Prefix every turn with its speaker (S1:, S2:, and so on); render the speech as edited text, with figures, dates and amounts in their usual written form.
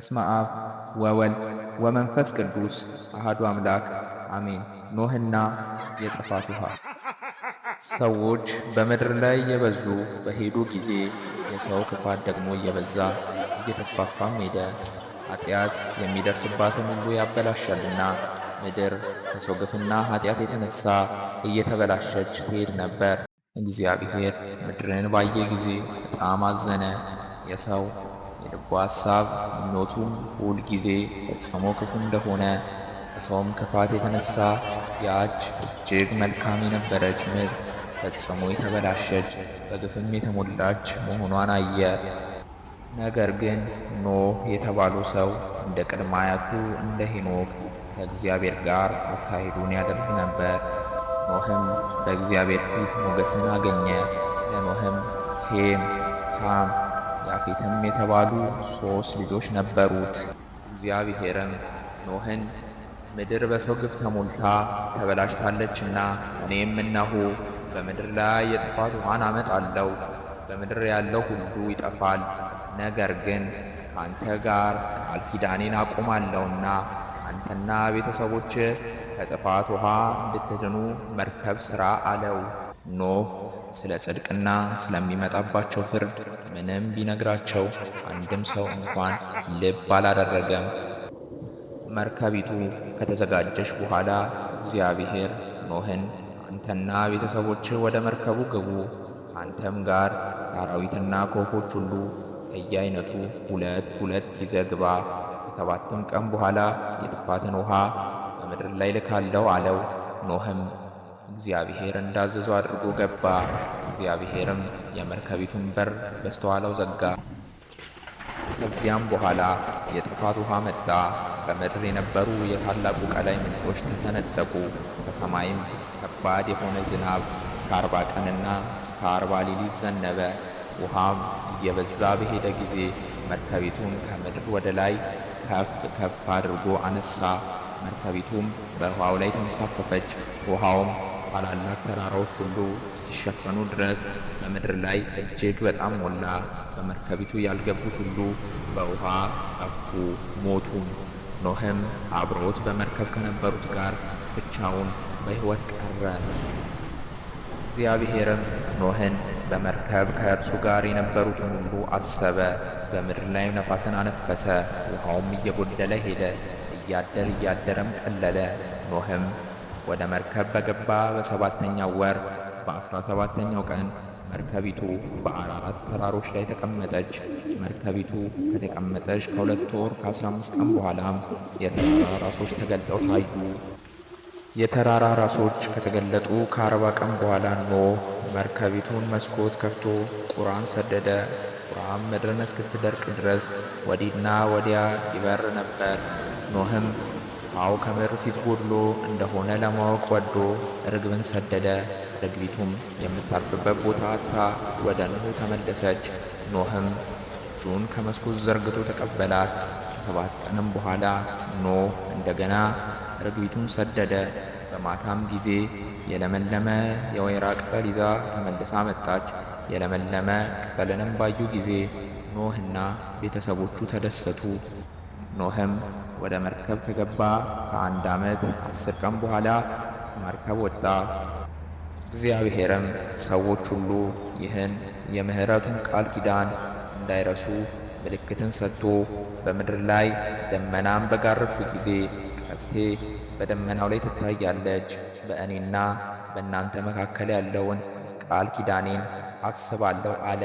S1: በስመ አብ ወወልድ ወመንፈስ ቅዱስ አሐዱ አምላክ አሜን። ኖህና የጥፋት ውሃ። ሰዎች በምድር ላይ እየበዙ በሄዱ ጊዜ የሰው ክፋት ደግሞ እየበዛ እየተስፋፋም ሄደ። ኃጢአት የሚደርስባትን ሁሉ ያበላሻልና ምድር ከሰው ግፍና ኃጢአት የተነሳ እየተበላሸች ትሄድ ነበር። እግዚአብሔር ምድርን ባየ ጊዜ በጣም አዘነ። የሰው የልቡ ሐሳብ ምኞቱም ሁል ጊዜ ፈጽሞ ክፉ እንደሆነ ከሰውም ክፋት የተነሳ ያች እጅግ መልካም የነበረች ምድር ፈጽሞ የተበላሸች በግፍም የተሞላች መሆኗን አየ። ነገር ግን ኖህ የተባለው ሰው እንደ ቅድመ አያቱ እንደ ሄኖክ ከእግዚአብሔር ጋር አካሄዱን ያደርግ ነበር። ኖህም በእግዚአብሔር ፊት ሞገስን አገኘ። ለኖህም ሴም፣ ካም፣ ያፌትም የተባሉ 3 ልጆች ነበሩት። እግዚአብሔርም ኖህን ምድር በሰው ግፍ ተሞልታ ተበላሽታለችና እኔም እነሆ በምድር ላይ የጥፋት ውሃን አመጣለሁ፣ በምድር ያለው ሁሉ ይጠፋል። ነገር ግን ከአንተ ጋር ቃል ኪዳኔን አቆማለሁና አንተና ቤተሰቦችህ ከጥፋት ውሃ እንድትድኑ መርከብ ሥራ አለው። ኖህ ስለ ጽድቅና ስለሚመጣባቸው ፍርድ ምንም ቢነግራቸው አንድም ሰው እንኳን ልብ አላደረገም። መርከቢቱ ከተዘጋጀች በኋላ እግዚአብሔር ኖህን አንተና ቤተሰቦችህ ወደ መርከቡ ግቡ፣ ከአንተም ጋር ከአራዊትና ከወፎች ሁሉ ከየዓይነቱ ሁለት ሁለት ይዘህ ግባ። ከ7ም ቀን በኋላ የጥፋትን ውሃ በምድር ላይ ልካለሁ አለው። ኖህም እግዚአብሔር እንዳዘዘው አድርጎ ገባ። እግዚአብሔርም የመርከቢቱን በር በስተኋላው ዘጋ። ከዚያም በኋላ የጥፋት ውሃ መጣ። በምድር የነበሩ የታላቁ ቀላይ ምንጮች ተሰነጠቁ። ከሰማይም ከባድ የሆነ ዝናብ እስከ 40 ቀንና እስከ 40 ሌሊት ዘነበ። ውሃም እየበዛ በሄደ ጊዜ መርከቢቱን ከምድር ወደ ላይ ከፍ ከፍ አድርጎ አነሳ። መርከቢቱም በውሃው ላይ ተንሳፈፈች። ውሃውም ታላላቅ ተራራዎች ሁሉ እስኪሸፈኑ ድረስ በምድር ላይ እጅግ በጣም ሞላ። በመርከቢቱ ያልገቡት ሁሉ በውሃ ጠፉ፣ ሞቱም። ኖህም አብሮት በመርከብ ከነበሩት ጋር ብቻውን በሕይወት ቀረ። እግዚአብሔርም ኖህን በመርከብ ከእርሱ ጋር የነበሩትን ሁሉ አሰበ። በምድር ላይም ነፋስን አነፈሰ፣ ውሃውም እየጎደለ ሄደ፣ እያደር እያደረም ቀለለ። ኖህም ወደ መርከብ በገባ በ7ኛው ወር በ17ኛው ቀን መርከቢቱ በአራራት ተራሮች ላይ ተቀመጠች። መርከቢቱ ከተቀመጠች ከ2 ወር ከ15 ቀን በኋላም የተራራ ራሶች ተገልጠው ታዩ። የተራራ ራሶች ከተገለጡ ከ40 ቀን በኋላ ኖህ መርከቢቱን መስኮት ከፍቶ ቁራን ሰደደ። ቁራም ምድርን እስክትደርቅ ድረስ ወዲህና ወዲያ ይበር ነበር። ኖህም ውሃው ከምድር ፊት ጎድሎ እንደሆነ ለማወቅ ወዶ ርግብን ሰደደ። ርግቢቱም የምታርፍበት ቦታ አጥታ ወደ ኖህ ተመለሰች። ኖህም እጁን ከመስኮት ዘርግቶ ተቀበላት። ከ7 ቀንም በኋላ ኖህ እንደገና ርግቢቱን ሰደደ። በማታም ጊዜ የለመለመ የወይራ ቅጠል ይዛ ተመልሳ መጣች። የለመለመ ቅጠልንም ባዩ ጊዜ ኖህና ቤተሰቦቹ ተደሰቱ። ኖህም ወደ መርከብ ከገባ ከ1 ዓመት ከ10 ቀን በኋላ ከመርከብ ወጣ። እግዚአብሔርም ሰዎች ሁሉ ይህን የምሕረቱን ቃል ኪዳን እንዳይረሱ ምልክትን ሰጥቶ በምድር ላይ ደመናን በጋረድኩ ጊዜ ቀስቴ በደመናው ላይ ትታያለች፣ በእኔና በእናንተ መካከል ያለውን ቃል ኪዳኔን አስባለሁ አለ።